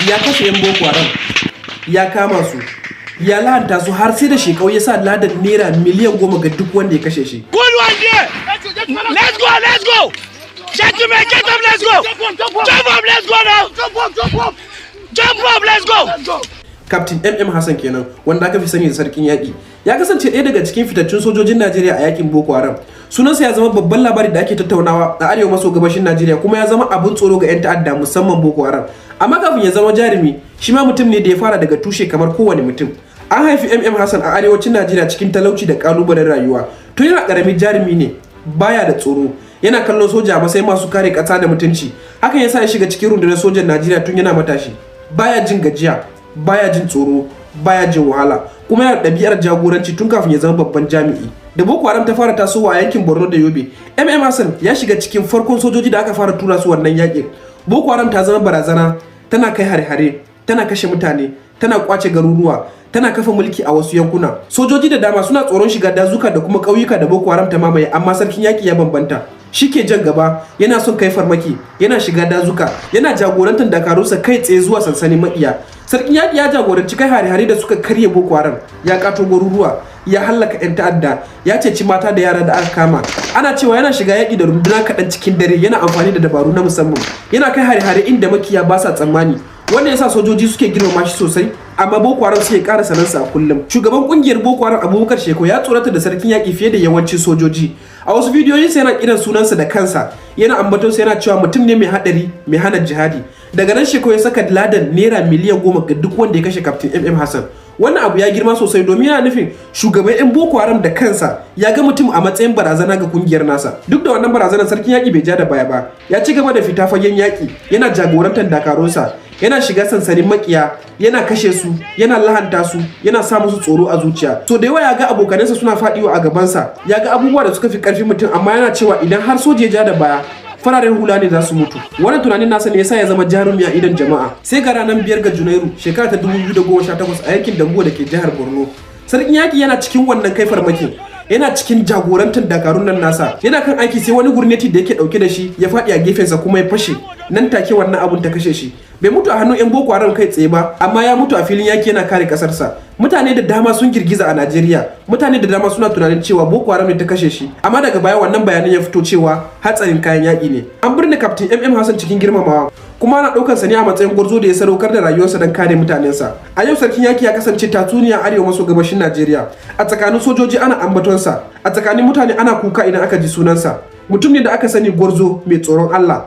Ya kashe 'yan Boko Haram, ya kama su, ya lahanta su, har sai da Shekau ya sa ladan naira miliyan 10 ga duk wanda ya kashe shi. Good one there. Let's go, let's go. Gentlemen, get up, let's go. Jump up, let's go now. Jump up, jump up. Jump up, let's go. Captain Hassan kenan, wanda aka fi sani da Sarkin Yaƙi. Ya kasance ɗaya daga cikin fitattun sojojin Najeriya a yakin Boko Haram. Sunansa ya zama babban labari da ake tattaunawa a arewa maso gabashin Najeriya, kuma ya zama abun tsoro ga 'yan ta'adda, musamman Boko Haram. Amma kafin ya zama jarumi, shi ma mutum ne da ya fara daga tushe kamar kowane mutum. An haifi Hassan a arewacin Najeriya cikin talauci da kalubalen rayuwa. Tun yana ƙaramin, jarumi ne, baya da tsoro. Yana kallon soja a matsayin masu kare ƙasa da mutunci. Hakan ya sa ya shiga cikin rundunar sojan Najeriya tun yana matashi. Baya jin gajiya, baya jin tsoro, baya jin wahala, kuma yana da ɗabi'ar jagoranci tun kafin ya zama babban jami'i. Da Boko Haram ta fara tasowa a yankin Borno da Yobe, Hassan ya shiga cikin farkon sojoji da aka fara tura su wannan yakin. Boko Haram ta zama barazana, tana kai hare-hare, tana kashe mutane, tana kwace garuruwa, tana kafa mulki a wasu yankuna. Sojoji da dama suna tsoron shiga dazuka da kuma ƙauyuka da Boko Haram ta mamaye, amma Sarkin Yaƙi ya bambanta. Shi ke jan gaba, yana son kai farmaki, yana shiga dazuka, yana jagorantar dakarunsa kai tsaye zuwa sansanin maƙiya. Sarkin Yaƙi ya jagoranci kai hare-hare da suka karya Boko Haram, ya ƙwato garuruwa, ya hallaka 'yan ta'adda, ya ceci mata da yara da aka kama. Ana cewa yana shiga yaƙi da runduna kaɗan cikin dare, yana amfani da dabaru na musamman, yana kai hare-hare inda makiya ba sa tsammani. Wannan yasa sojoji suke girmama shi sosai, amma Boko Haram suke ƙara tsanarsa a kullum. Shugaban kungiyar Boko Haram, Abubakar Shekau, ya tsorata da Sarkin Yaƙi fiye da yawancin sojoji. A wasu bidiyoyinsa yana kiran sunansa da kansa, yana ambatonsa, yana cewa mutum ne mai haɗari, mai hana jihadi. Daga nan Shekau ya saka ladan naira miliyan 10 ga duk wanda ya kashe Captain Hassan. Wannan abu ya girma sosai, domin yana nufin shugaban 'yan Boko Haram da kansa ya ga mutum a matsayin barazana ga kungiyar nasa. Duk da wannan barazanar, Sarkin Yaƙi bai ja da baya ba. Ya ci gaba da fita fagen yaƙi, yana jagorantar dakarunsa, yana shiga sansanin makiya, yana kashe su, yana lahanta su, yana sa musu tsoro a zuciya. So da yawa ya ga abokanansa suna faɗiwa a gabansa, ya ga abubuwa da suka fi ƙarfin mutum, amma yana cewa idan har soja ya ja da baya, fararen hula ne za su mutu. Wannan tunanin nasa ne yasa ya zama jarumi a idon jama'a. Sai ga ranar 5 ga Junairu shekara ta 2018, a yankin Dambuwa da ke jihar Borno, Sarkin Yaki yana cikin wannan kai farmakin, yana cikin jagorantar dakarun nan nasa, yana kan aiki, sai wani gurneti da yake dauke da shi ya faɗi a gefensa kuma ya fashe. Nan take wannan abun ta kashe shi. Bai mutu a hannun 'yan Boko Haram kai tsaye ba, amma ya mutu a filin yaki yana kare kasarsa. Mutane da dama sun girgiza a Najeriya. Mutane da dama suna tunanin cewa Boko Haram ne ta kashe shi, amma daga baya wannan bayanan ya fito cewa hatsarin kayan yaki ne. An birne Captain Hassan cikin girmamawa, kuma ana ɗaukar sa ne a matsayin gwarzo da ya sadaukar da rayuwarsa don kare mutanensa. A yau Sarkin Yaki ya kasance tatsuniya arewa maso gabashin Najeriya. A tsakanin sojoji ana ambatonsa, a tsakanin mutane ana kuka idan aka ji sunansa. Mutum ne da aka sani gwarzo mai tsoron Allah.